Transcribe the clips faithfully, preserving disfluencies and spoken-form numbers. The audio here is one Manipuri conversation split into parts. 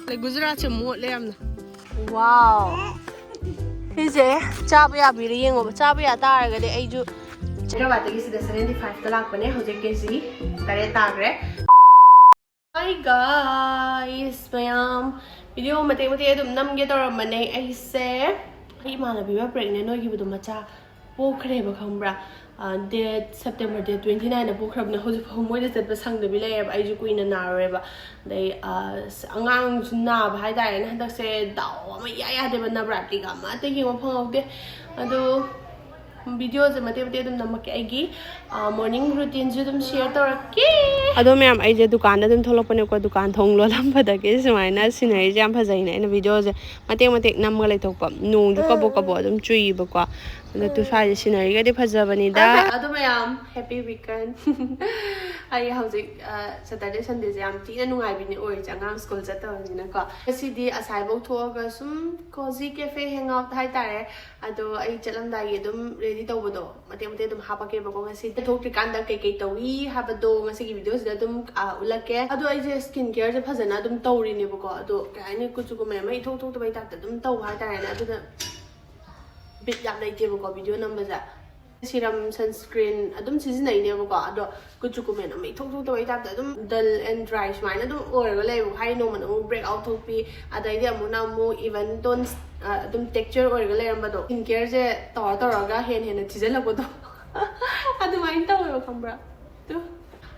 ꯂꯩ, ꯒꯨꯖꯔꯥꯠꯁꯦ ꯃꯣꯠꯂꯦ ꯌꯥꯝꯅ꯫ ꯋꯥꯎ꯫ ꯁꯤꯁꯦ ꯆꯥꯕ ꯌꯥꯕꯤꯔ ꯌꯦꯡꯉꯣꯕ꯫ ꯆꯥꯕ ꯌꯥ ꯇꯥꯔꯒꯗꯤ ꯑꯩꯁꯨ ꯍꯥꯏꯗ꯭ꯔꯕꯥꯗꯇꯒꯤ ꯁꯤꯗ seventy five ꯇ ꯂꯥꯛꯄꯅꯦ꯫ ꯍꯧꯖꯤꯛ ꯀꯦ ꯖꯤ ꯇꯔꯦꯠ ꯇꯥꯈ꯭ꯔꯦ꯫ Hi guys ꯃꯌꯥꯝ, ꯚꯤꯗꯤꯑꯣ ꯃꯇꯦꯛ ꯃꯇꯦꯛ ꯑꯗꯨꯝ ꯅꯝꯒꯦ ꯇꯧꯔꯝꯕꯅꯦ ꯑꯩꯁꯦ꯫ ꯑꯩ ꯏꯃꯥꯟꯅꯕꯤ ꯑꯃ pregnant ꯑꯣꯏꯈꯤꯕꯗꯣ, ꯃꯆꯥ ꯄꯣꯛꯈ꯭ꯔꯦꯕ, ꯈꯪꯕ꯭ꯔꯥ? Date, September date twenty nine ꯗ ꯄꯣꯛꯈ꯭ꯔꯕꯅꯦ꯫ ꯍꯧꯖꯤꯛꯐꯥꯎ ꯃꯣꯏꯗ ꯆꯠꯄ ꯁꯪꯗꯕꯤ ꯂꯩꯔꯦꯕ꯫ ꯑꯩꯁꯨ ꯀꯨꯏꯅ ꯅꯥꯔꯨꯔꯦꯕ꯫ ꯑꯗꯩ ꯑꯁ, ꯑꯉꯥꯡꯁꯨ ꯅꯥꯕ ꯍꯥꯏꯇꯥꯔꯦꯅꯦ, ꯍꯟꯗꯛꯁꯦ ꯗꯥꯎ ꯑꯃ ꯏꯌꯥ ꯌꯥꯗꯦꯕ, ꯅꯕꯔꯥꯇ꯭ꯔꯤꯒ ꯑꯃꯠꯇ ꯌꯦꯡꯕ ꯐꯪꯍꯧꯗꯦ꯫ ꯑꯗꯣ ꯚꯤꯗꯤꯑꯣꯁꯦ ꯃꯇꯦꯛ ꯃꯇꯦꯛ ꯑꯗꯨꯝ ꯅꯝꯃꯛꯀꯦ꯫ ꯑꯩꯒꯤ morning routine ꯁꯨ ꯑꯗꯨꯝ share ꯇꯧꯔꯛꯀꯦ꯫ ꯑꯗꯣ ꯃꯌꯥꯝ, ꯑꯩꯁꯦ ꯗꯨꯀꯥꯟꯗ ꯑꯗꯨꯝ ꯊꯣꯛꯂꯛꯄꯅꯦꯀꯣ꯫ ꯗꯨꯀꯥꯟ ꯊꯣꯡ ꯂꯣꯜꯂꯝꯕꯗꯒꯤ ꯁꯨꯃꯥꯏꯅ scenery ꯁꯦ ꯌꯥꯝ ꯐꯖꯩꯅ ꯑꯩꯅ ꯚꯤꯗꯤꯑꯣꯁꯦ ꯃꯇꯦꯛ ꯃꯇꯦꯛ ꯅꯝꯃꯒ ꯂꯩꯊꯣꯛꯄ꯫ ꯅꯣꯡꯁꯨ ꯀꯕꯣꯛ ꯀꯕꯣꯛ ꯑꯗꯨꯝ ꯆꯨꯏꯕꯀꯣ꯫ ꯑꯗꯣ ꯇꯨ ꯁ꯭ꯋꯥꯏꯁꯦ scenery ꯒꯗꯤ ꯐꯖꯕꯅꯤꯗ꯫ ꯑꯗꯣ ꯃꯌꯥꯝ, happy weekend꯫ ꯑꯩ ꯍꯧꯖꯤꯛ, ꯑ, Saturday Sunday ꯁꯦ ꯌꯥꯝ ꯊꯤꯅ ꯅꯨꯡꯉꯥꯏꯕꯤꯅꯦ ꯑꯣꯏꯔꯤꯁꯦ, ꯑꯉꯥꯡ ꯁ꯭ꯀꯨꯜ ꯆꯠꯇꯕꯅꯤꯅꯀꯣ꯫ ꯉꯁꯤꯗꯤ ꯑꯁꯥꯏꯐꯧ ꯊꯣꯛꯑꯒ ꯁꯨꯝ cozy cafe hangout ꯍꯥꯏꯇꯥꯔꯦ꯫ ꯑꯗꯣ ꯑꯩ ꯆꯠꯂꯝꯗꯥꯏꯒꯤ ꯑꯗꯨꯝ ready ꯇꯧꯕꯗꯣ ꯃꯇꯦꯛ ꯃꯇꯦꯛ ꯑꯗꯨꯝ ꯍꯥꯞꯄꯛꯀꯦꯕꯀꯣ꯫ ꯉꯁꯤ ꯊꯣꯛꯇ꯭ꯔꯤꯀꯥꯟꯗ ꯀꯩꯀꯩ ꯇꯧꯏ ꯍꯥꯏꯕꯗꯣ ꯉꯁꯤꯒꯤ ꯚꯤꯗꯤꯑꯣꯁꯤꯗ ꯑꯗꯨꯝ, ꯑ, ꯎꯠꯂꯛꯀꯦ꯫ ꯑꯗꯣ ꯑꯩꯁꯦ skin care ꯁꯦ ꯐꯖꯅ ꯑꯗꯨꯝ ꯇꯧꯔꯤꯅꯦꯕꯀꯣ꯫ ꯑꯗꯣ ꯀꯩ ꯍꯥꯏꯅꯤ, ꯀꯨꯆꯨ ꯀꯨꯃꯦꯟ ꯑꯃ ꯏꯊꯣꯛ ꯊꯣꯛꯇꯕꯩ ꯇꯥꯏꯞꯇ ꯑꯗꯨꯝ ꯇꯧꯕ ꯍꯥꯏꯇꯥꯔꯦꯅꯦ꯫ ꯑꯗꯨꯅ ꯕꯤꯠ ꯌꯥꯝ ꯂꯩꯇꯦꯕꯀꯣ ꯚꯤꯗꯤꯑꯣ ꯅꯝꯕꯁꯦ꯫ Serum, sunscreen ꯑꯗꯨꯝ ꯁꯤꯖꯤꯟꯅꯩꯅꯦꯕꯀꯣ, ꯑꯗꯣ ꯀꯨꯆꯨ ꯀꯨꯃꯦꯟ ꯑꯃ ꯏꯊꯣꯛ ꯊꯣꯛꯇꯕꯩ ꯇꯥꯏꯞꯇ ꯑꯗꯨꯝ dull and dry ꯁꯨꯃꯥꯏꯅ ꯑꯗꯨꯝ ꯑꯣꯏꯔꯒ ꯂꯩꯕ꯫ ꯍꯥꯏꯗꯤ ꯅꯣꯡꯃꯅ ꯑꯃꯨꯛ breakout ꯊꯣꯛꯄꯤ, ꯑꯗꯩꯗꯤ ꯑꯃꯨꯛꯅ ꯑꯃꯨꯛ even tone, ꯑ, ꯑꯗꯨꯝ texture ꯑꯣꯏꯔꯒ ꯂꯩꯔꯝꯕꯗꯣ, skin care ꯁꯦ ꯇꯧꯔ ꯇꯧꯔꯒ ꯍꯦꯟꯅ ꯍꯦꯟꯅ ꯊꯤꯖꯤꯜꯂꯛꯄꯗꯣ ꯑꯗꯨꯃꯥꯏꯅ ꯇꯧꯋꯦꯕ, ꯈꯪꯕ꯭ꯔꯥ? ꯑꯗꯨ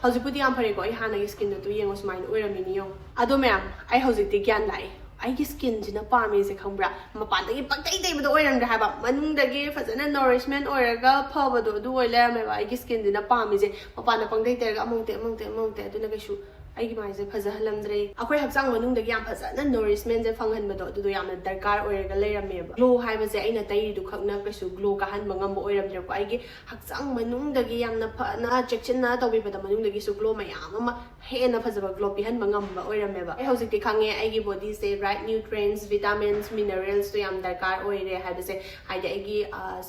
ꯍꯧꯖꯤꯛꯄꯨꯗꯤ ꯌꯥꯝ ꯐꯔꯦꯀꯣ꯫ ꯑꯩ ꯍꯥꯟꯅꯒꯤ skin ꯗꯨ ꯌꯦꯡꯉꯣ, ꯁꯨꯃꯥꯏꯅ ꯑꯣꯏꯔꯝꯃꯤꯅꯤ ꯌꯦꯡꯉꯣ꯫ ꯑꯗꯣ ꯃꯌꯥꯝ, ꯑꯩ ꯍꯧꯖꯤꯛꯇꯤ ꯒ꯭ꯌꯥꯟ ꯂꯥꯛꯑꯦ꯫ ꯑꯩꯒꯤ skin ꯁꯤꯅ ꯄꯥꯝꯃꯤꯁꯦ, ꯈꯪꯕ꯭ꯔꯥ? ꯃꯄꯥꯟꯗꯒꯤ ꯄꯪꯇꯩ ꯇꯩꯕꯗꯣ ꯑꯣꯏꯔꯝꯗ꯭ꯔꯦ ꯍꯥꯏꯕ, ꯃꯅꯨꯡꯗꯒꯤ ꯐꯖꯅ nourishment ꯑꯣꯏꯔꯒ ꯐꯕꯗꯣ ꯑꯗꯨ ꯑꯣꯏ ꯂꯩꯔꯝꯃꯦꯕ ꯑꯩꯒꯤ skin ꯁꯤꯅ ꯄꯥꯝꯃꯤꯁꯦ꯫ ꯃꯄꯥꯟꯗ ꯄꯪꯇꯩ ꯇꯩꯔꯒ ꯑꯃꯃꯨꯛ ꯇꯩ, ꯑꯃꯃꯨꯛ ꯇꯩ, ꯑꯃꯃꯨꯛ ꯇꯩ, ꯑꯗꯨꯅ ꯀꯩꯁꯨ ꯑꯩꯒꯤ ꯃꯥꯏꯁꯦ ꯐꯖꯍꯜꯂꯝꯗ꯭ꯔꯦ꯫ ꯑꯩꯈꯣꯏ ꯍꯛꯆꯥꯡ ꯃꯅꯨꯡꯗꯒꯤ ꯌꯥꯝ ꯐꯖꯅ nourishmentꯁꯦ ꯐꯪꯍꯟꯕꯗꯣ, ꯑꯗꯨꯗꯣ ꯌꯥꯝꯅ ꯗꯔꯀꯥꯔ ꯑꯣꯏꯔꯒ ꯂꯩꯔꯝꯃꯦꯕ꯫ Glow ꯍꯥꯏꯕꯁꯦ ꯑꯩꯅ ꯇꯩꯔꯤꯗꯨ ꯈꯛꯅ ꯀꯩꯁꯨ glow ꯀꯥꯍꯟꯕ ꯉꯝꯕ ꯑꯣꯏꯔꯝꯗ꯭ꯔꯦꯀꯣ꯫ ꯑꯩꯒꯤ ꯍꯛꯆꯥꯡ ꯃꯅꯨꯡꯗꯒꯤ ꯌꯥꯝꯅ ꯐꯅ ꯆꯦꯛꯁꯤꯟꯅ ꯇꯧꯕꯤꯕꯗ, ꯃꯅꯨꯡꯗꯒꯤꯁꯨ glow ꯃꯌꯥꯝ ꯑꯃ, ꯍꯦꯟꯅ ꯐꯖꯕ glow ꯄꯤꯍꯟꯕ ꯉꯝꯕ ꯑꯣꯏꯔꯝꯃꯦꯕ꯫ ꯑꯩ ꯍꯧꯖꯤꯛꯇꯤ ꯈꯪꯉꯦ ꯑꯩꯒꯤ bodyꯁꯦ right nutrients, vitamins, mineralsꯇꯣ ꯌꯥꯝ ꯗꯔꯀꯥꯔ ꯑꯣꯏꯔꯦ ꯍꯥꯏꯕꯁꯦ꯫ ꯍꯥꯏꯗꯤ ꯑꯩꯒꯤ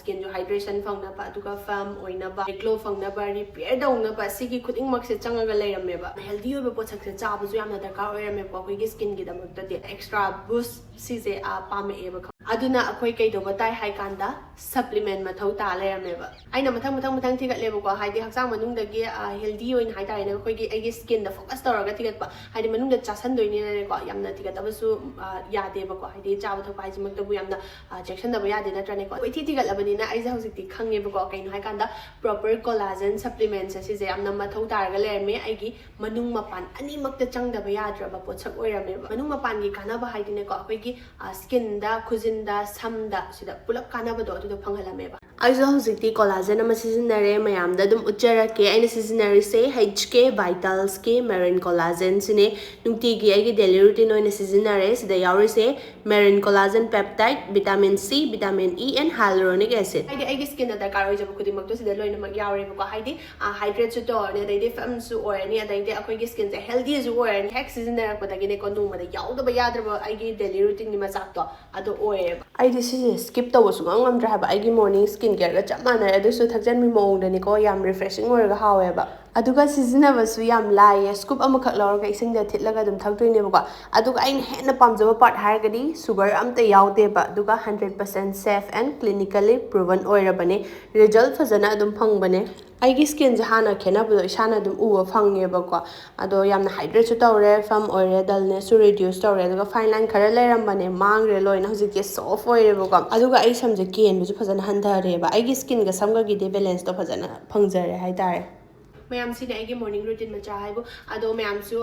skinꯁꯨ hydration ꯐꯪꯅꯕ, ꯑꯗꯨꯒ firm ꯑꯣꯏꯅꯕ, glow ꯐꯪꯅꯕ, repair ꯇꯧꯅꯕ, ꯁꯤꯒꯤ ꯈꯨꯗꯤꯡꯃꯛꯁꯦ ꯆꯪꯉꯒ ꯂꯩꯔꯝꯃꯦꯕ꯫ Healthy ꯑꯣꯏꯕ ꯄꯣꯠꯁꯛꯁꯦ ꯆꯥꯕꯁꯨ ꯌꯥꯝꯅ ꯗꯔꯀꯥꯔ ꯑꯣꯏꯔꯝꯃꯦꯀꯣ ꯑꯩꯈꯣꯏꯒꯤ skinꯒꯤꯗꯃꯛꯇꯗꯤ꯫ Extra boost ꯁꯤꯁꯦ ꯄꯥꯝꯃꯛꯑꯦꯕ꯫ ꯑꯗꯨꯅ ꯑꯩꯈꯣꯏ ꯀꯩꯗꯧꯕ ꯇꯥꯏ ꯍꯥꯏ ꯀꯥꯟꯗ supplement ꯃꯊꯧ ꯇꯥ ꯂꯩꯔꯝꯃꯦꯕ꯫ ꯑꯩꯅ ꯃꯊꯪ ꯃꯊꯪ ꯃꯊꯪ ꯊꯤꯒꯠꯂꯦꯕꯀꯣ꯫ ꯍꯥꯏꯗꯤ ꯍꯛꯆꯥꯡ ꯃꯅꯨꯡꯗꯒꯤ healthy ꯑꯣꯏꯅ ꯍꯥꯏꯇꯥꯔꯦꯅꯦ, ꯑꯩꯈꯣꯏꯒꯤ ꯑꯩꯒꯤ skinꯗ focus ꯇꯧꯔꯒ ꯊꯤꯒꯠꯄ꯫ ꯍꯥꯏꯗꯤ ꯃꯅꯨꯡꯗ ꯆꯥꯁꯟꯗꯣꯏꯅꯤꯅꯅꯦꯀꯣ, ꯌꯥꯝꯅ ꯊꯤꯒꯠꯇꯕꯁꯨ ꯌꯥꯗꯦꯕꯀꯣ꯫ ꯍꯥꯏꯗꯤ ꯆꯥꯕ ꯊꯛꯄ ꯍꯥꯏꯁꯤꯃꯛꯇꯕꯨ ꯌꯥꯝꯅ ꯆꯦꯛꯁꯤꯟꯗꯕ ꯌꯥꯗꯦ ꯅꯠꯇ꯭ꯔꯅꯦꯀꯣ꯫ ꯑꯩꯈꯣꯏ ꯏꯊꯤ ꯊꯤꯒꯠꯂꯕꯅꯤꯅ ꯑꯩꯁꯦ ꯍꯧꯖꯤꯛꯇꯤ ꯈꯪꯉꯦꯕꯀꯣ꯫ ꯀꯩꯅꯣ ꯍꯥꯏꯀꯥꯟꯗ proper collagen supplements ꯁꯤꯁꯦ ꯌꯥꯝꯅ ꯃꯊꯧ ꯇꯥꯔꯒ ꯂꯩꯔꯝꯃꯦ ꯑꯩꯒꯤ ꯃꯅꯨꯡ ꯃꯄꯥꯟ ꯑꯅꯤꯃꯛꯇ ꯆꯪꯗꯕ ꯌꯥꯗ꯭ꯔꯕ ꯄꯣꯠꯁꯛ ꯑꯣꯏꯔꯝꯃꯦꯕ꯫ ꯃꯅꯨꯡ ꯃꯄꯥꯟꯒꯤ ꯀꯥꯟꯅꯕ ꯍꯥꯏꯗꯤꯅꯦꯀꯣ, ꯑꯩꯈꯣꯏꯒꯤ skinꯗ, ꯈꯨꯖꯤꯟꯗ, ꯁꯝꯗ, ꯁꯤꯗ ꯄꯨꯂꯞ ꯀꯥꯟꯅꯕꯗꯣ ꯑꯗꯨꯗꯣ ꯐꯪꯍꯜꯂꯝꯃꯦꯕ꯫ ꯑꯩꯁꯨ ꯍꯧꯖꯤꯛꯇꯤ collagen ꯑꯃ ꯁꯤꯖꯤꯟꯅꯔꯦ, ꯃꯌꯥꯝꯗ ꯑꯗꯨꯝ ꯎꯠꯆꯔꯛꯀꯦ꯫ ꯑꯩꯅ ꯁꯤꯖꯤꯟꯅꯔꯤꯁꯦ H K Vitalsꯀꯤ Marine Collagenꯁꯤꯅꯦ꯫ ꯅꯨꯡꯇꯤꯒꯤ ꯑꯩꯒꯤ daily routine ꯑꯣꯏꯅ ꯁꯤꯖꯤꯟꯅꯔꯦ꯫ ꯁꯤꯗ ꯌꯥꯎꯔꯤꯁꯦ Marine Collagen Peptide, Vitamin C, Vitamin E and Hyaluronic Acid꯫ ꯍꯥꯏꯗꯤ ꯑꯩꯒꯤ skinꯗ ꯗꯔꯀꯥꯔ ꯑꯣꯏꯖꯕ ꯈꯨꯗꯤꯡꯃꯛꯇꯣ ꯁꯤꯗ ꯂꯣꯏꯅꯃꯛ ꯌꯥꯎꯔꯦꯕꯀꯣ꯫ ꯍꯥꯏꯗꯤ hydrateꯁꯨ ꯇꯧꯔꯅꯤ, ꯑꯗꯩꯗꯤ firmꯁꯨ ꯑꯣꯏꯔꯅꯤ, ꯑꯗꯩꯗꯤ ꯑꯩꯈꯣꯏꯒꯤ skinꯁꯦ healthyꯁꯨ ꯑꯣꯏꯔꯅꯤ꯫ ꯍꯦꯛ ꯁꯤꯖꯤꯟꯅꯔꯛꯄꯗꯒꯤꯅꯦꯀꯣ, ꯅꯣꯡꯃꯗ ꯌꯥꯎꯗꯕ ꯌꯥꯗ꯭ꯔꯕ ꯑꯩꯒꯤ daily routineꯒꯤ ꯃꯆꯥꯛꯇꯣ ꯑꯗꯣ ꯑꯣꯏꯌꯦꯕ꯫ ꯑꯩꯗꯤ ꯁꯤꯁꯦ skip ꯇꯧꯕ ꯁꯨꯡꯉꯝ ꯉꯝꯗ꯭ꯔꯦ ꯍꯥꯏꯕ꯫ ꯑꯩꯒꯤ morning skin careꯒ ꯆꯞ ꯃꯥꯟꯅꯔꯦ꯫ ꯑꯗꯨꯁꯨ ꯊꯛꯆꯟꯕꯤ ꯃꯑꯣꯡꯗꯅꯤꯀꯣ, ꯌꯥꯝ refreshing ꯑꯣꯏꯔꯒ ꯍꯥꯎꯋꯦꯕ꯫ ꯑꯗꯨꯒ ꯁꯤꯖꯤꯟꯅꯕꯁꯨ ꯌꯥꯝ ꯂꯥꯏꯌꯦ꯫ Scoop ꯑꯃꯈꯛ ꯂꯧꯔꯒ ꯏꯁꯤꯡꯗ ꯊꯤꯠꯂꯒ ꯑꯗꯨꯝ ꯊꯛꯇꯣꯏꯅꯦꯕꯀꯣ꯫ ꯑꯗꯨꯒ ꯑꯩꯅ ꯍꯦꯟꯅ ꯄꯥꯝꯖꯕ part ꯍꯥꯏꯔꯒꯗꯤ sugar ꯑꯝꯇ ꯌꯥꯎꯗꯦꯕ, ꯑꯗꯨꯒ hundred percent safe and clinically proven ꯑꯣꯏꯔꯕꯅꯦ꯫ Result ꯐꯖꯅ ꯑꯗꯨꯝ ꯐꯪꯕꯅꯦ꯫ ꯑꯩꯒꯤ skinꯁꯦ ꯍꯥꯟꯅ ꯈꯦꯠꯅꯕꯗꯣ ꯏꯁꯥꯅ ꯑꯗꯨꯝ ꯎꯕ ꯐꯪꯉꯦꯕꯀꯣ꯫ ꯑꯗꯣ ꯌꯥꯝꯅ hydrateꯁꯨ ꯇꯧꯔꯦ, firm ꯑꯣꯏꯔꯦ, dullnessꯁꯨ reduce ꯇꯧꯔꯦ, ꯑꯗꯨꯒ fine line ꯈꯔ ꯂꯩꯔꯝꯕꯅꯦ, ꯃꯥꯡꯈ꯭ꯔꯦ ꯂꯣꯏꯅ꯫ ꯍꯧꯖꯤꯛꯇꯤ soft ꯑꯣꯏꯔꯦꯕꯀꯣ꯫ ꯑꯗꯨꯒ ꯑꯩ ꯁꯝꯁꯦ ꯀꯦꯟꯕꯁꯨ ꯐꯖꯅ ꯍꯟꯊꯔꯦꯕ꯫ ꯑꯩꯒꯤ skinꯒ ꯁꯝꯒꯒꯤꯗꯤ balanceꯇꯣ ꯐꯖꯅ ꯐꯪꯖꯔꯦ ꯍꯥꯏꯇꯥꯔꯦ꯫ ꯃꯌꯥꯝꯁꯤꯅꯦ ꯑꯩꯒꯤ morning routine ꯃꯆꯥ ꯍꯥꯏꯕꯨ꯫ ꯑꯗꯣ ꯃꯌꯥꯝꯁꯨ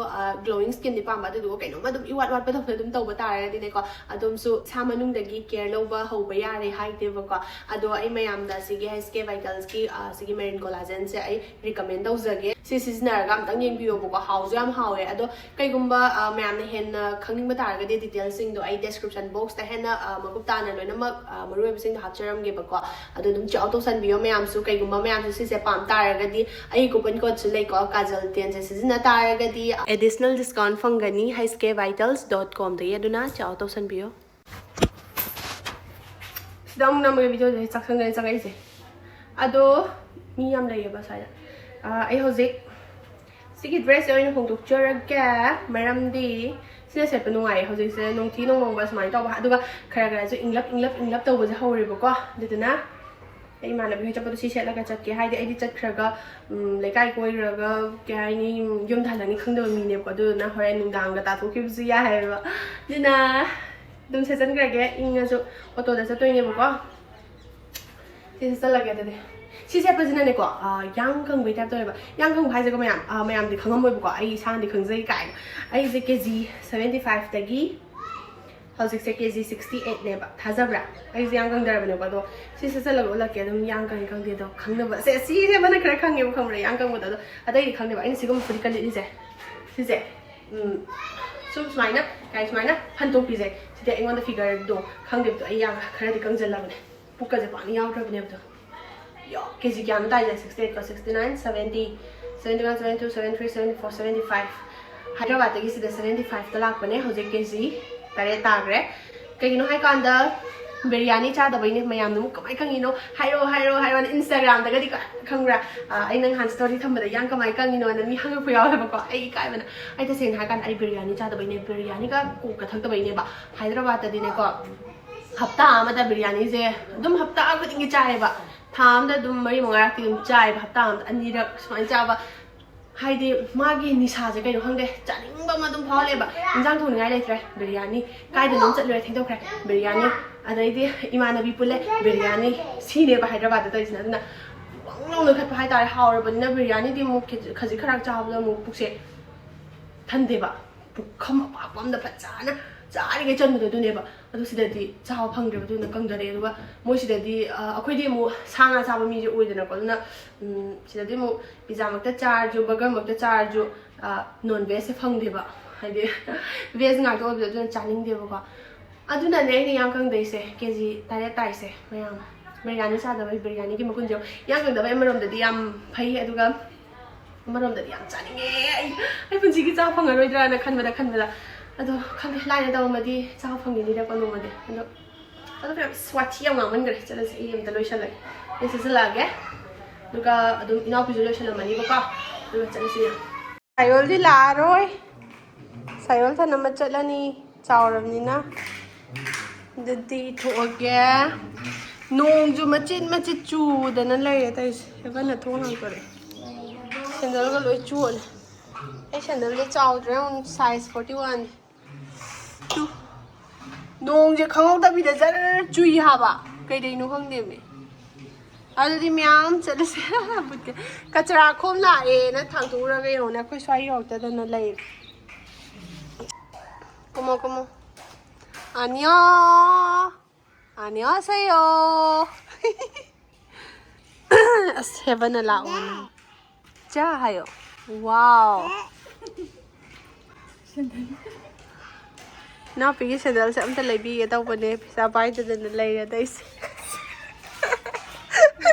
glowing skinꯗꯤ ꯄꯥꯝꯕ, ꯑꯗꯨꯗꯨꯒ ꯀꯩꯅꯣꯝꯃ ꯑꯗꯨꯝ ꯏꯋꯥꯠ ꯋꯥꯠꯄꯗꯧꯅ ꯑꯗꯨꯝ ꯇꯧꯕ ꯇꯥꯔꯒꯗꯤꯅꯦꯀꯣ, ꯑꯗꯨꯝꯁꯨ ꯏꯁꯥ ꯃꯅꯨꯡꯗꯒꯤ care ꯂꯧꯕ ꯍꯧꯕ ꯌꯥꯔꯦ ꯍꯥꯏꯗꯦꯕꯀꯣ꯫ ꯑꯗꯣ ꯑꯩ ꯃꯌꯥꯝꯗ ꯁꯤꯒꯤ H K Vitalsꯀꯤ ꯁꯤꯒꯤ Marine Collagenꯁꯦ ꯑꯩ recommend ꯇꯧꯖꯒꯦ꯫ ꯁꯤ ꯁꯤꯖꯤꯟꯅꯔꯒ ꯑꯝꯇꯪ ꯌꯦꯡꯕꯤꯌꯣꯕꯀꯣ, ꯍꯥꯎꯁꯨ ꯌꯥꯝ ꯍꯥꯎꯋꯦ꯫ ꯑꯗꯣ ꯀꯩꯒꯨꯝꯕ ꯃꯌꯥꯝꯅ ꯍꯦꯟꯅ ꯈꯪꯅꯤꯡꯕ ꯇꯥꯔꯒꯗꯤ detailsꯁꯤꯡꯗꯣ ꯑꯩ description boxꯇ ꯍꯦꯟꯅ ꯃꯀꯨꯞ ꯇꯥꯅ ꯂꯣꯏꯅꯃꯛ ꯃꯔꯨꯑꯣꯏꯕꯁꯤꯡꯗꯣ ꯍꯥꯞꯆꯔꯝꯒꯦꯕꯀꯣ꯫ ꯑꯗꯨ ꯑꯗꯨꯝ check out ꯇꯧꯁꯟꯕꯤꯌꯣ ꯃꯌꯥꯝꯁꯨ꯫ ꯀꯩꯒꯨꯝꯕ ꯃꯌꯥꯝꯁꯨ ꯁꯤꯁꯦ ꯄꯥꯝ ꯇꯥꯔꯒꯗꯤ ꯑꯩ coupon codeꯁꯨ ꯂꯩꯀꯣ, Kajal ten ꯁꯦ ꯁꯤꯖꯤꯟꯅ ꯇꯥꯔꯒꯗꯤ additional discount ꯐꯪꯒꯅꯤ H K Vitals dot comꯗꯒꯤ, ꯑꯗꯨꯅ check out ꯇꯧꯁꯟꯕꯤꯌꯣ꯫ ꯁꯤꯗ ꯑꯃꯨꯛ ꯅꯝꯃꯒꯦ videoꯁꯦ, ꯆꯥꯛꯁꯪꯗꯅꯦ ꯆꯪꯉꯛꯏꯁꯦ꯫ ꯑꯗꯣ ꯃꯤ ꯌꯥꯝ ꯂꯩꯌꯦꯕ ꯁ꯭ꯋꯥꯏꯗ꯫ ꯑꯩ ꯍꯧꯖꯤꯛ ꯁꯤꯒꯤ dressꯁꯦ ꯑꯣꯏꯅ ꯍꯣꯡꯗꯣꯛꯆꯔꯒꯦ, ꯃꯔꯝꯗꯤ ꯁꯤꯅ ꯁꯦꯠꯄ ꯅꯨꯡꯉꯥꯏꯌꯦ꯫ ꯍꯧꯖꯤꯛꯁꯦ ꯅꯣꯡꯊꯤ ꯅꯣꯡꯃꯪꯕ ꯁꯨꯃꯥꯏꯅ ꯇꯧꯕ, ꯑꯗꯨꯒ ꯈꯔ ꯈꯔꯁꯨ ꯏꯪꯂꯞ ꯏꯪꯂꯞ ꯏꯪꯂꯞ ꯇꯧꯕꯁꯦ ꯍꯧꯔꯦꯕꯀꯣ꯫ ꯑꯗꯨꯗꯨꯅ ꯑꯩ ꯏꯃꯥꯟꯅꯕꯤ ꯍꯣꯏ ꯆꯠꯄꯗꯣ ꯁꯤ ꯁꯦꯠꯂꯒ ꯆꯠꯀꯦ꯫ ꯍꯥꯏꯗꯤ ꯑꯩꯗꯤ ꯆꯠꯈ꯭ꯔꯒ ꯂꯩꯀꯥꯏ ꯀꯣꯏꯔꯒ, ꯀꯩ ꯍꯥꯏꯅꯤ, ꯌꯨꯝꯗ ꯍꯜꯂꯅꯤ ꯈꯪꯗꯕ ꯃꯤꯅꯦꯕꯀꯣ꯫ ꯑꯗꯨꯗꯨꯅ ꯍꯣꯔꯦꯟ ꯅꯨꯡꯗꯥꯡꯒ ꯇꯥꯊꯣꯛꯈꯤꯕꯁꯨ ꯌꯥꯏ ꯍꯥꯏꯕ꯫ ꯑꯗꯨꯅ ꯑꯗꯨꯝ ꯁꯦꯠꯆꯟꯈ꯭ꯔꯒꯦ, ꯏꯪꯉꯁꯨ꯫ ꯑꯣꯇꯣꯗ ꯆꯠꯇꯣꯏꯅꯦꯕꯀꯣ꯫ ꯁꯤ ꯁꯦꯠꯆꯜꯂꯒꯦ ꯑꯗꯨꯗꯤ꯫ ꯁꯤ ꯁꯦꯠꯄꯁꯤꯅꯅꯦꯀꯣ, ꯌꯥꯡ ꯀꯪꯕꯩ type ꯇꯧꯋꯦꯕ꯫ ꯌꯥꯡ ꯀꯪꯕ ꯍꯥꯏꯁꯦꯀꯣ ꯃꯌꯥꯝ, ꯃꯌꯥꯝꯗꯤ ꯈꯪꯉꯝꯃꯣꯏꯕꯀꯣ, ꯑꯩ ꯏꯁꯥꯅꯗꯤ ꯈꯪꯖꯩ ꯀꯥꯏꯅ꯫ ꯑꯩꯁꯦ KG seventy fiveꯇꯒꯤ ꯍꯧꯖꯤꯛꯁꯦ KG sixty eightꯅꯦꯕ꯫ ꯊꯥꯖꯕ꯭ꯔꯥ? ꯑꯩꯁꯦ ꯌꯥꯝ ꯀꯪꯗꯔꯕꯅꯦꯕ꯫ ꯑꯗꯣ ꯁꯤ ꯁꯦꯠꯆꯜꯂꯒ ꯎꯠꯂꯛꯀꯦ, ꯑꯗꯨꯝ ꯌꯥꯝ ꯀꯪꯉꯤ ꯀꯪꯗꯦꯗꯣ ꯈꯪꯅꯕ꯫ ꯁꯦ, ꯁꯤꯁꯦ ꯑꯃꯅ ꯈꯔ ꯈꯪꯉꯦꯕ, ꯈꯪꯕ꯭ꯔꯥ, ꯌꯥꯝ ꯀꯪꯕꯗꯣ꯫ ꯑꯗꯣ ꯑꯇꯩꯗꯤ ꯈꯪꯗꯦꯕ꯫ ꯑꯩꯅ ꯁꯤꯒꯨꯝꯕ ꯐꯨꯔꯤꯠꯀ ꯂꯤꯠꯂꯤꯁꯦ, ꯁꯤꯁꯦ, ꯎꯝ, ꯁꯨꯝ ꯁꯨꯃꯥꯏꯅ, ꯀꯥꯏ ꯁꯨꯃꯥꯏꯅ ꯐꯟꯇꯣꯛꯄꯤꯁꯦ꯫ ꯁꯤꯗꯤ ꯑꯩꯉꯣꯟꯗ figureꯗꯣ ꯈꯪꯗꯦꯕꯗꯣ, ꯑꯩ ꯌꯥꯝ ꯈꯔꯗꯤ ꯀꯪꯁꯤꯜꯂꯕꯅꯦ꯫ ꯄꯨꯛꯀꯁꯦ ꯄꯥꯛꯅ ꯌꯥꯎꯗ꯭ꯔꯕꯅꯦꯕꯗꯣ꯫ ꯌꯣ, KG ꯀꯌꯥꯅꯣ ꯇꯥꯏꯁꯦ? Sixty eight ꯀꯣ, sixty nine, seventy, seventy one, seventy two, seventy three, seventy four, seventy five꯫ ꯍꯥꯏꯗ꯭ꯔꯕꯥꯗꯇꯒꯤ ꯁꯤꯗ seventy fiveꯇ ꯂꯥꯛꯄꯅꯦ꯫ ꯍꯧꯖꯤꯛ KG ꯇꯔꯦꯠ ꯇꯥꯈ꯭ꯔꯦ꯫ ꯀꯩꯒꯤꯅꯣ ꯍꯥꯏꯀꯥꯟꯗ ꯕꯤꯔꯌꯥꯅꯤ ꯆꯥꯗꯕꯩꯅꯦ꯫ ꯃꯌꯥꯝꯅ ꯑꯃꯨꯛ ꯀꯃꯥꯏꯅ ꯀꯪꯉꯤꯅꯣ ꯍꯥꯏꯔꯛꯑꯣ, ꯍꯥꯏꯔꯛꯑꯣ, ꯍꯥꯏꯔꯛꯑꯣ꯫ Instagramꯗꯒꯗꯤ ꯈꯪꯕ꯭ꯔꯥ? ꯑꯩ ꯅꯪ ꯅꯍꯥꯟ story ꯊꯝꯕꯗ ꯌꯥꯡ ꯀꯃꯥꯏꯅ ꯀꯪꯉꯤꯅꯣꯅ ꯃꯤ ꯍꯪꯉꯛꯄ ꯌꯥꯎꯋꯦꯕꯀꯣ꯫ ꯑꯩ ꯏꯀꯥꯏꯕꯅ꯫ ꯑꯩ ꯇꯁꯦꯡꯅ ꯍꯥꯏꯀꯥꯟꯗ ꯑꯩ ꯕꯤꯔꯌꯥꯅꯤ ꯆꯥꯗꯕꯩꯅꯦ, ꯕꯤꯔꯌꯥꯅꯤꯒ Cokeꯀ ꯊꯛꯇꯕꯩꯅꯦꯕ꯫ ꯍꯥꯏꯗ꯭ꯔꯕꯥꯗꯇꯗꯤꯅꯦꯀꯣ, ꯍꯞꯇꯥ ꯑꯃꯗ ꯕꯤꯔꯌꯥꯅꯤꯁꯦ, ꯑꯗꯨꯝ ꯍꯞꯇꯥ ꯈꯨꯗꯤꯡꯒꯤ ꯆꯥꯏꯌꯦꯕ꯫ ꯊꯥ ꯑꯃꯗ ꯑꯗꯨꯝ ꯃꯔꯤ ꯃꯉꯥꯔꯛꯇꯤ ꯑꯗꯨꯝ ꯆꯥꯏꯌꯦꯕ, ꯍꯞꯇꯥ ꯑꯃꯗ ꯑꯅꯤꯔꯛ ꯁꯨꯃꯥꯏꯅ ꯆꯥꯕ꯫ ꯍꯥꯏꯗꯤ ꯃꯥꯒꯤ ꯅꯤꯁꯥꯁꯦ ꯀꯩꯅꯣ ꯈꯪꯗꯦ, ꯆꯥꯅꯤꯡꯕ ꯑꯃ ꯑꯗꯨꯝ ꯐꯥꯎꯍꯜꯂꯦꯕ꯫ ꯏꯟꯖꯥꯡ ꯊꯣꯡꯅꯤꯡꯉꯥꯏ ꯂꯩꯇ꯭ꯔꯦ, ꯕꯤꯔꯌꯥꯅꯤ꯫ ꯀꯥꯏꯗꯅꯣꯝ ꯆꯠꯂꯨꯔꯦ, ꯊꯦꯡꯗꯣꯛꯈ꯭ꯔꯦ, ꯕꯤꯔꯌꯥꯅꯤ꯫ ꯑꯗꯩꯗꯤ ꯏꯃꯥꯟꯅꯕꯤ ꯄꯨꯜꯂꯦ, ꯕꯤꯔꯌꯥꯅꯤ꯫ ꯁꯤꯅꯦꯕ ꯍꯥꯏꯗ꯭ꯔꯕꯥꯗꯇ ꯇꯧꯔꯤꯁꯤꯅ꯫ ꯑꯗꯨꯅ ꯂꯥꯎꯅ ꯈꯠꯄ ꯍꯥꯏꯇꯥꯔꯦ꯫ ꯍꯥꯎꯔꯕꯅꯤꯅ ꯕꯤꯔꯌꯥꯅꯤꯗꯤ ꯑꯃꯨꯛ ꯈꯖꯤꯛ ꯈꯔ ꯆꯥꯕꯗ ꯑꯃꯨꯛ ꯄꯨꯛꯁꯦ ꯊꯟꯗꯦꯕ꯫ ꯄꯨꯈꯝ ꯑꯄꯥꯛꯄ ꯑꯃꯗ ꯐꯖꯅ ꯆꯥꯔꯤꯉꯩ ꯆꯟꯕꯗꯣ ꯑꯗꯨꯅꯦꯕ꯫ ꯑꯗꯨ ꯁꯤꯗꯗꯤ ꯆꯥꯕ ꯐꯪꯗ꯭ꯔꯦꯕ, ꯑꯗꯨꯅ ꯀꯪꯗꯔꯛꯑꯦ꯫ ꯑꯗꯨꯒ ꯃꯣꯏ ꯁꯤꯗꯗꯤ ꯑ, ꯑꯩꯈꯣꯏꯗꯤ ꯑꯃꯨꯛ ꯁꯥ ꯉꯥ ꯆꯥꯕ ꯃꯤꯁꯦ ꯑꯣꯏꯗꯅꯀꯣ, ꯑꯗꯨꯅ ꯎꯝ, ꯁꯤꯗꯗꯤ ꯑꯃꯨꯛ ꯄꯤꯖꯥꯃꯛꯇ ꯆꯥꯔꯁꯨ, ꯕꯔꯒꯔꯃꯛꯇ ꯆꯥꯔꯁꯨ, ꯅꯣꯟ ꯚꯦꯖꯁꯦ ꯐꯪꯗꯦꯕ꯫ ꯍꯥꯏꯗꯤ ꯚꯦꯖ ꯉꯥꯛꯇ ꯑꯣꯏꯕꯗꯣ ꯑꯗꯨꯅ ꯆꯥꯅꯤꯡꯗꯦꯕꯀꯣ꯫ ꯑꯗꯨꯅꯅꯦ ꯑꯩꯅ ꯌꯥꯝ ꯀꯪꯗꯩꯁꯦ, ꯀꯦ ꯖꯤ ꯇꯔꯦꯠ ꯇꯥꯏꯁꯦ ꯃꯌꯥꯝ꯫ ꯕꯤꯔꯌꯥꯅꯤ ꯆꯥꯗꯕꯩ, ꯕꯤꯔꯌꯥꯅꯤꯒꯤ ꯃꯒꯨꯟꯁꯦ ꯌꯦꯡꯉꯣ꯫ ꯌꯥꯝ ꯀꯪꯗꯕꯩ ꯑꯃꯔꯣꯝꯗꯗꯤ ꯌꯥꯝ ꯐꯩ, ꯑꯗꯨꯒ ꯑꯃꯔꯣꯝꯗꯗꯤ ꯌꯥꯝ ꯆꯥꯅꯤꯡꯉꯦ꯫ ꯑꯩ ꯑꯩ ꯄꯨꯟꯁꯤꯒꯤ ꯆꯥ ꯐꯪꯉꯔꯣꯏꯗ꯭ꯔꯥꯅ ꯈꯟꯕꯗ ꯈꯟꯕꯗ꯫ ꯑꯗꯣ ꯈꯪꯗꯦ, ꯂꯥꯏꯅ ꯇꯧꯔꯝꯃꯗꯤ ꯆꯥꯕ ꯐꯪꯈꯤꯅꯤꯗꯀꯣ ꯅꯣꯡꯃꯗꯤ꯫ ꯑꯗꯣ ꯑꯗꯣ ꯃꯌꯥꯝ ꯁ꯭ꯋꯥꯊꯤ ꯌꯥꯝ ꯉꯥꯡꯃꯟꯈ꯭ꯔꯦ꯫ ꯆꯠꯂꯁꯦ, ꯑꯩ ꯑꯝꯇ ꯂꯣꯏꯁꯜꯂꯒꯦ꯫ ꯑꯩ ꯁꯦꯠꯆꯜꯂꯛꯑꯒꯦ꯫ ꯑꯗꯨꯒ ꯑꯗꯨꯝ ꯏꯅꯥꯎꯄꯤꯁꯨ ꯂꯣꯏꯁꯜꯂꯝꯃꯅꯤꯕꯀꯣ꯫ ꯑꯗꯨꯒ ꯆꯠꯂꯁꯤ ꯃꯌꯥꯝ꯫ ꯁꯥꯏꯌꯣꯜꯗꯤ ꯂꯥꯛꯑꯔꯣꯏ꯫ ꯁꯥꯏꯌꯣꯜ ꯊꯅꯝꯕ ꯆꯠꯂꯅꯤ, ꯆꯥꯎꯔꯕꯅꯤꯅ꯫ ꯑꯗꯨꯗꯤ ꯊꯣꯛꯑꯒꯦ꯫ ꯅꯣꯡꯁꯨ ꯃꯆꯤꯠ ꯃꯆꯤꯠ ꯆꯨꯗꯅ ꯂꯩꯔꯦ ꯇꯧꯔꯤꯁꯦ꯫ ꯍꯦꯕꯟꯅ ꯊꯣꯡ ꯍꯥꯡꯗꯣꯔꯛꯑꯦ꯫ ꯁꯦꯟꯗꯜꯒ ꯂꯣꯏ ꯆꯣꯠꯂꯦ꯫ ꯑꯩ ꯁꯦꯟꯗꯜꯁꯦ ꯆꯥꯎꯗ꯭ꯔꯦ, ꯌꯦꯡꯉꯨ, ꯁꯥꯏꯖ ꯐꯣꯔꯇꯤ ꯋꯥꯟ꯫ ꯇꯨ꯫ ꯅꯣꯡꯁꯦ ꯈꯪꯍꯧꯗꯕꯤꯗ ꯖꯔ ꯆꯨꯏ ꯍꯥꯏꯕ꯫ ꯀꯩꯗꯩꯅꯣ ꯈꯪꯗꯦꯃꯤ꯫ ꯑꯗꯨꯗꯤ ꯃꯌꯥꯝ ꯆꯠꯂꯁꯦ꯫ ꯕꯨꯠꯀ-, ꯀꯆꯔꯥ ꯈꯣꯝ ꯂꯥꯛꯑꯦꯅ ꯊꯥꯡꯗꯣꯛꯎꯔꯒ ꯌꯦꯡꯉꯨꯅꯦ, ꯑꯩꯈꯣꯏ ꯁ꯭ꯋꯥꯏ ꯌꯧꯔꯛꯇꯗꯅ ꯂꯩꯔꯦ꯫ ꯀꯨꯝꯃꯣ, ꯀꯨꯝꯃꯣ꯫ ꯑꯅꯤꯌꯣ꯫ ꯑꯅꯤꯌꯣ ꯁꯦꯌꯣ꯫ ꯑꯁ, ꯍꯦꯕꯟꯅ ꯂꯥꯛꯑꯣꯅꯦ꯫ ꯆꯥ ꯍꯥꯏꯌꯣ꯫ ꯋꯥꯎ꯫ ꯏꯅꯥꯎꯄꯤꯒꯤ ꯁꯦꯟꯗꯜꯁꯦ ꯑꯝꯇ ꯂꯩꯕꯤꯒꯦ ꯇꯧꯕꯅꯦ, ꯄꯩꯁꯥ ꯄꯥꯏꯗꯗꯅ ꯂꯩꯔꯦ ꯑꯇꯩꯁꯦ꯫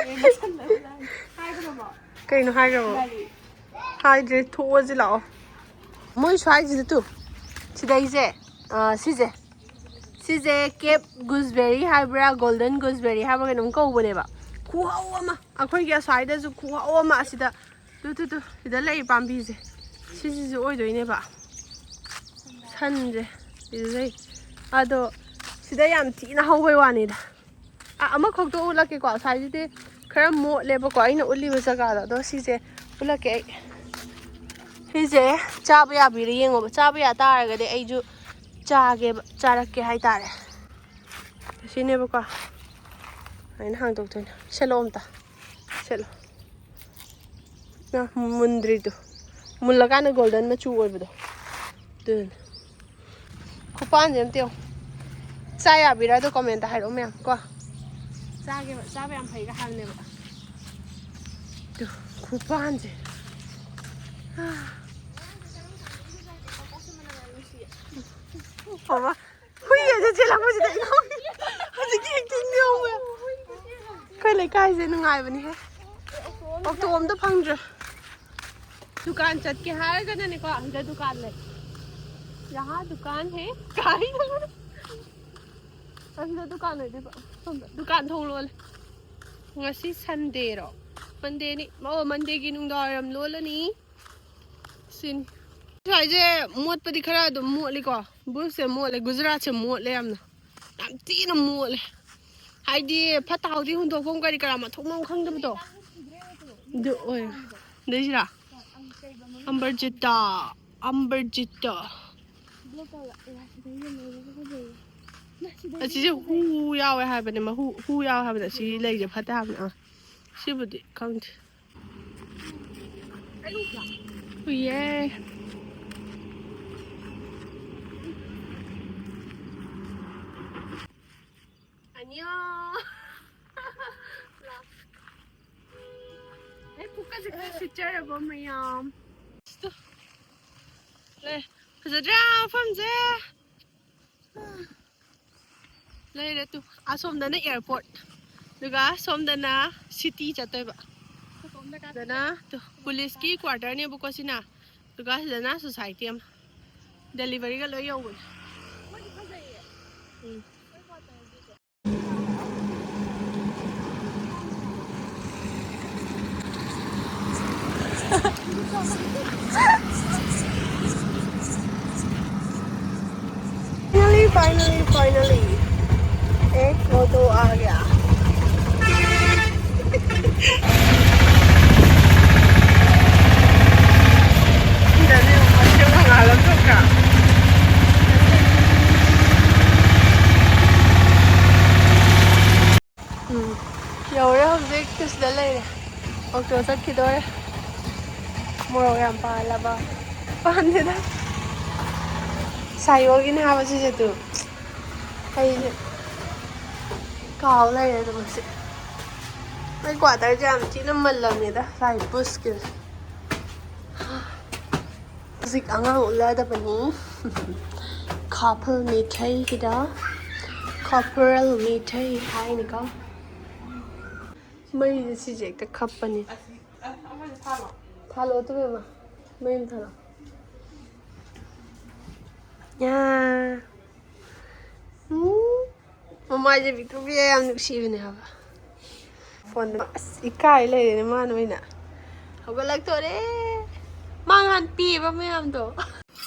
ꯀꯩꯅꯣ ꯍꯥꯏꯈ꯭ꯔꯕꯣ? ꯍꯥꯏꯗ꯭ꯔꯦ, ꯊꯣꯛꯑꯁꯤ ꯂꯥꯛꯑꯣ꯫ ꯃꯣꯏ ꯁ꯭ꯋꯥꯏꯁꯤꯗ ꯇꯨ, ꯁꯤꯗꯩꯁꯦ, ꯑ, ꯁꯤꯁꯦ, ꯁꯤꯁꯦ ꯀꯦꯞ ꯒꯨꯁꯕꯦꯔꯤ ꯍꯥꯏꯕ꯭ꯔꯥ, ꯒꯣꯜꯗꯟ ꯒꯨꯁꯕꯦꯔꯤ ꯍꯥꯏꯕ꯭ꯔꯥ ꯀꯩꯅꯣꯝ ꯀꯧꯕꯅꯦꯕ꯫ ꯈꯨꯍꯧ ꯑꯃ, ꯑꯩꯈꯣꯏꯒꯤ ꯑꯁ꯭ꯋꯥꯏꯗꯁꯨ ꯈꯨꯍꯧ ꯑꯃ ꯑꯁꯤꯗ, ꯇꯨ, ꯇꯨ, ꯇꯨ, ꯁꯤꯗ ꯂꯩ ꯄꯥꯝꯕꯤꯁꯦ, ꯁꯤꯁꯤꯁꯨ ꯑꯣꯏꯗꯣꯏꯅꯦꯕ꯫ ꯁꯟꯁꯦ ꯁꯤꯗ ꯂꯩ꯫ ꯑꯗꯣ ꯁꯤꯗ ꯌꯥꯝ ꯊꯤꯅ ꯍꯧꯕꯩ ꯋꯥꯅꯤꯗ꯫ ꯑ, ꯑꯃꯈꯛꯇ ꯎꯠꯂꯛꯀꯦꯀꯣ꯫ ꯁ꯭ꯋꯥꯏꯁꯤꯗꯤ ꯈꯔ ꯃꯣꯠꯂꯦꯕꯀꯣ, ꯑꯩꯅ ꯎꯠꯂꯤꯕ ꯖꯒꯥꯗꯣ꯫ ꯑꯗꯣ ꯁꯤꯁꯦ ꯎꯠꯂꯛꯀꯦ ꯑꯩ꯫ ꯁꯤꯁꯦ ꯆꯥꯕ ꯌꯥꯕꯤꯔ ꯌꯦꯡꯉꯣꯕ꯫ ꯆꯥꯕ ꯌꯥ ꯇꯥꯔꯒꯗꯤ ꯑꯩꯁꯨ ꯆꯥꯒꯦꯕ, ꯆꯥꯔꯛꯀꯦ ꯍꯥꯏꯇꯥꯔꯦ꯫ ꯁꯤꯅꯦꯕꯀꯣ꯫ ꯑꯩꯅ ꯍꯥꯡꯗꯣꯛꯇꯣꯏꯅꯦ꯫ ꯁꯦꯠꯂꯣ ꯑꯝꯇ꯫ ꯁꯦꯠꯂꯣ꯫ ꯑ, ꯃꯨꯟꯗ꯭ꯔꯤꯗꯣ꯫ ꯃꯨꯜꯂꯀꯥꯟꯗ ꯒꯣꯜꯗꯟ ꯃꯆꯨ ꯑꯣꯏꯕꯗꯣ꯫ ꯑꯗꯨꯅꯦ꯫ ꯈꯨꯄꯥꯟꯁꯦ ꯑꯝꯇ ꯌꯦꯡꯉꯣ꯫ ꯆꯥ ꯌꯥꯕꯤꯔꯥ ꯑꯗꯣ ꯀꯣꯃꯦꯟꯇ ꯍꯥꯏꯔꯛꯑꯣ ꯃꯌꯥꯝ ꯀꯣ꯫ ꯆꯥꯒꯦꯕ, ꯆꯥꯕ ꯌꯥꯝ ꯐꯩꯒ ꯍꯥꯏꯕꯅꯦꯕ꯫ ꯇꯨ, ꯈꯨꯄꯥꯟꯁꯦ꯫ ꯃꯃꯥ, ꯍꯨꯏ ꯑꯗꯨ ꯆꯦꯜꯂꯛꯄꯁꯤꯗ ꯑꯩ ꯉꯥꯎꯔꯦ꯫ ꯍꯧꯖꯤꯛꯀꯤ acting ꯗꯤ ꯌꯦꯡꯉꯨ꯫ ꯑꯩꯈꯣꯏ ꯂꯩꯀꯥꯏꯁꯦ ꯅꯨꯡꯉꯥꯏꯕꯅꯤꯍꯦ꯫ ꯑꯣꯛꯇꯣ ꯑꯝꯇ ꯐꯪꯗ꯭ꯔꯦ꯫ ꯗꯨꯀꯥꯟ ꯆꯠꯀꯦ ꯍꯥꯏꯔꯒꯅꯅꯦꯀꯣ, ꯁꯤꯗ ꯗꯨꯀꯥꯟ ꯂꯩ꯫ ꯌꯍꯥ ꯗꯨꯀꯥꯟ ꯍꯦ꯫ ꯀꯥꯏꯗꯅꯣ? ꯑꯁꯤꯗ ꯗꯨꯀꯥꯟ ꯂꯩꯗꯣꯏꯕ꯫ ꯁꯣꯝꯗ ꯗꯨꯀꯥꯟ ꯊꯣꯡ ꯂꯣꯜꯂꯦ꯫ ꯉꯁꯤ ꯁꯟꯗꯦꯔꯣ? ꯃꯟꯗꯦꯅꯤ꯫ ꯑꯣ, ꯃꯟꯗꯦꯒꯤ ꯅꯨꯡꯗꯥꯡꯋꯥꯏꯔꯝ ꯂꯣꯜꯂꯅꯤ꯫ ꯁꯤꯅꯤ꯫ ꯁ꯭ꯋꯥꯏꯁꯦ ꯃꯣꯠꯄꯗꯤ ꯈꯔ ꯑꯗꯨꯝ ꯃꯣꯠꯂꯤꯀꯣ꯫ ꯕꯨꯜꯁꯦ ꯃꯣꯠꯂꯦ, ꯒꯨꯖꯔꯥꯠꯁꯦ ꯃꯣꯠꯂꯦ ꯌꯥꯝꯅ꯫ ꯌꯥꯝ ꯊꯤꯅ ꯃꯣꯠꯂꯦ꯫ ꯍꯥꯏꯗꯤ ꯐꯠꯇ ꯍꯥꯎꯗꯤ ꯍꯨꯟꯗꯣꯛꯐꯝ ꯀꯔꯤ ꯀꯔꯥ ꯃꯊꯣꯡ ꯃꯔꯝ ꯈꯪꯗꯕꯗꯣ꯫ ꯑꯗꯨ ꯑꯣꯏ꯫ ꯑꯗꯩꯁꯤꯔꯥ? ꯑꯝꯕꯔꯖꯤꯇꯥ꯫ ꯑꯝꯕꯔꯖꯤꯇꯥ꯫ ꯑꯁꯤꯁꯦ ꯍꯨ ꯌꯥꯎꯋꯦ ꯍꯥꯏꯕꯅꯦ, ꯃꯍꯨ, ꯍꯨ ꯌꯥꯎꯋꯦ ꯍꯥꯏꯕꯅꯦ꯫ ꯑꯁꯤ ꯂꯩꯁꯦ ꯐꯠꯇꯦ ꯍꯥꯏꯕꯅꯦ꯫ ꯑꯥ, ꯁꯤꯕꯨꯗꯤ ꯈꯪꯗꯦ꯫ ꯍꯨꯏꯌꯦ꯫ ꯑꯅꯤꯌꯣ꯫ ꯑꯦ, ꯀꯨꯛꯀꯁꯦ ꯈꯔ ꯁꯤꯠꯆꯔꯕꯣ ꯃꯌꯥꯝ? ꯂꯩ꯫ ꯐꯖꯗ꯭ꯔꯥ ꯃꯐꯝꯁꯦ? ꯂꯩꯔꯦ ꯇꯨ꯫ ꯑꯁꯣꯝꯗꯅ airport, ꯑꯗꯨꯒ ꯁꯣꯝꯗꯅ city ꯆꯠꯇꯣꯏꯕ꯫ ꯑꯗꯨꯅ ꯇꯨ, police ꯀꯤ quarter ꯅꯦꯕꯀꯣ ꯁꯤꯅ, ꯑꯗꯨꯒ ꯁꯤꯗꯅ society ꯑꯃ꯫ Delivery ꯒ ꯂꯣꯏ ꯌꯧꯕꯅꯦ꯫ ꯎꯝ꯫ Finally, finally, finally, एक ऑटो आ गया। ꯁꯤꯗꯅꯦ ꯃꯊꯦꯜ ꯃꯉꯥꯜ ꯑꯃ ꯊꯣꯛꯇ꯭ꯔꯥ? ꯎꯝ, ꯌꯧꯔꯦ ꯍꯧꯖꯤꯛ꯫ ꯁꯤꯗ ꯂꯩꯔꯦ꯫ ꯆꯠꯈꯤꯗꯣꯔꯦ꯫ ꯃꯣꯔꯣꯛ ꯌꯥꯝ ꯄꯥꯜꯂꯕ? ꯄꯥꯟꯗꯦꯗ꯫ ꯁꯥꯏꯌꯣꯜꯒꯤꯅꯦ ꯍꯥꯏꯕ ꯁꯤꯁꯦ ꯇꯨ꯫ ꯑꯩꯁꯦ ꯀꯥꯎ ꯂꯩꯔꯦ ꯑꯗꯨꯝ ꯁꯤ꯫ ꯑꯩ ꯀ꯭ꯋꯥꯇꯔꯁꯦ ꯌꯥꯝ ꯊꯤꯅ ꯃꯜꯂꯝꯃꯦꯗ ꯁꯥꯏ ꯕꯨꯁꯀꯤ꯫ ꯍꯧꯖꯤꯛ ꯑꯉꯥꯡ ꯎꯠꯂꯗꯕꯅꯤ꯫ ꯈꯥꯐꯜ ꯃꯤꯊꯩ ꯍꯤꯗ꯫ ꯈꯥꯐꯔꯜ ꯃꯤꯊꯩ ꯍꯥꯏꯅꯤꯀꯣ꯫ ꯃꯩꯁꯦ ꯁꯤꯁꯦ ꯍꯦꯛꯇ ꯈꯞꯄꯅꯤ꯫ ꯊꯥꯜꯂꯣ ꯇꯨꯕꯦꯝꯃ꯫ ꯃꯩ ꯑꯃ ꯊꯥꯜꯂꯣ꯫ ꯌꯥ꯫ ꯎꯝ꯫ ꯃꯃꯥꯏꯁꯦ ꯄꯤꯛꯇ꯭ꯔꯨ ꯄꯤꯛꯑꯦ, ꯌꯥꯝ ꯅꯨꯡꯁꯤꯕꯅꯦ ꯍꯥꯏꯕ꯫ ꯐꯣꯟꯗ ꯑꯁ ꯏꯀꯥꯏ ꯂꯩꯔꯦꯅꯦ ꯃꯥꯅ ꯑꯣꯏꯅ꯫ ꯍꯧꯒꯠꯂꯛꯇꯣꯔꯦ꯫ ꯃꯥ ꯅꯍꯥꯟ ꯄꯤꯕ ꯃꯌꯥꯝꯗꯣ꯫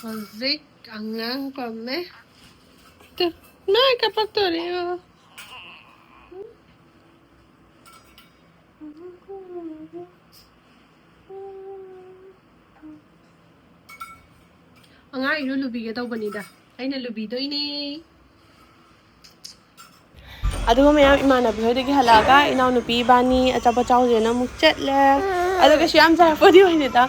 ꯍꯧꯖꯤꯛ ꯑꯉꯥꯡ ꯄꯝꯃꯦ꯫ ꯇꯨ, ꯅꯣꯏ ꯀꯞꯄꯛꯇꯣꯔꯦ꯫ ꯑꯉꯥꯡ ꯏꯔꯨ ꯂꯨꯕꯤꯒꯦ ꯇꯧꯕꯅꯤꯗ꯫ ꯑꯩꯅ ꯂꯨꯕꯤꯗꯣꯏꯅꯦ꯫ ꯑꯗꯨꯒ ꯃꯌꯥꯝ ꯏꯃꯥꯟꯅꯕꯤ ꯍꯣꯏꯗꯒꯤ ꯍꯜꯂꯛꯑꯒ ꯏꯅꯥꯎꯅꯨꯄꯤ ꯏꯕꯥꯅꯤ ꯑꯆꯥꯄꯣꯠ ꯆꯥꯎꯁꯦꯅ ꯑꯃꯨꯛ ꯆꯠꯂꯦ꯫ ꯑꯗꯣ ꯀꯩꯁꯨ ꯌꯥꯝ ꯆꯥꯔꯛꯄꯗꯤ ꯑꯣꯏꯗꯦꯗ꯫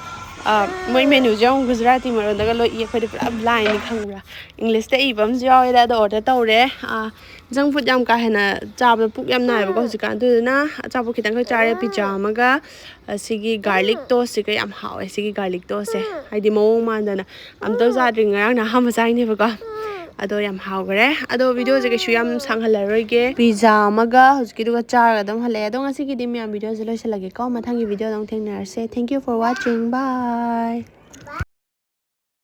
ꯑ, ꯃꯣꯏ ꯃꯦꯅꯨꯁꯦ ꯑꯃꯨꯛ ꯒꯨꯖꯔꯥꯇꯤ ꯃꯔꯣꯟꯗꯒ ꯂꯣꯏ ꯏ, ꯑꯩꯈꯣꯏꯗꯤ ꯄꯨꯔꯥ ꯕ꯭ꯂꯥꯏꯟꯅꯤ ꯈꯪꯕ꯭ꯔꯥ꯫ ꯏꯪꯂꯤꯁꯇ ꯏꯕ ꯑꯃꯁꯨ ꯌꯥꯎꯋꯦꯗ, ꯑꯗꯣ ꯑꯣꯔꯗꯔ ꯇꯧꯔꯦ꯫ ꯑ, ꯖꯪ ꯐꯨꯗ ꯌꯥꯝ ꯀꯥ ꯍꯦꯟꯅ ꯆꯥꯕꯗ ꯄꯨꯛ ꯌꯥꯝ ꯅꯥꯏꯌꯦꯕꯀꯣ ꯍꯧꯖꯤꯛꯀꯥꯟ꯫ ꯑꯗꯨꯗꯨꯅ ꯑꯆꯥꯄꯣꯠ ꯈꯤꯇꯪꯈꯛ ꯆꯥꯔꯦ, ꯄꯤꯖꯥ ꯑꯃꯒ ꯑꯁꯤꯒꯤ ꯒꯥꯔꯂꯤꯛ ꯇꯣꯁꯁꯤꯒ ꯌꯥꯝ ꯍꯥꯎꯋꯦ꯫ ꯁꯤꯒꯤ ꯒꯥꯔꯂꯤꯛ ꯇꯣꯁꯁꯦ ꯍꯥꯏꯗꯤ ꯃꯑꯣꯡ ꯃꯥꯟꯗꯅ ꯑꯝꯇ ꯆꯥꯗ꯭ꯔꯤ, ꯉꯔꯥꯡꯅ ꯑꯍꯥꯟꯕ ꯆꯥꯏꯅꯦꯕꯀꯣ꯫ ꯑꯗꯣ ꯌꯥꯝ ꯍꯥꯎꯈ꯭ꯔꯦ꯫ ꯑꯗꯣ ꯚꯤꯗꯤꯑꯣꯁꯦ ꯀꯩꯁꯨ ꯌꯥꯝ ꯁꯥꯡꯍꯜꯂꯔꯣꯏꯒꯦ꯫ ꯄꯤꯖꯥ ꯑꯃꯒ ꯍꯧꯖꯤꯛꯀꯤꯗꯨꯒ ꯆꯥꯔꯒ ꯑꯗꯨꯝ ꯍꯜꯂꯛꯑꯦ꯫ ꯑꯗꯣ ꯉꯁꯤꯒꯤꯗꯤ ꯃꯌꯥꯝ ꯚꯤꯗꯤꯑꯣꯁꯦ ꯂꯣꯏꯁꯤꯜꯂꯒꯦꯀꯣ꯫ ꯃꯊꯪꯒꯤ ꯚꯤꯗꯤꯑꯣꯗ ꯑꯃꯨꯛ ꯊꯦꯡꯅꯔꯁꯦ꯫ Thank you for watching. Bye.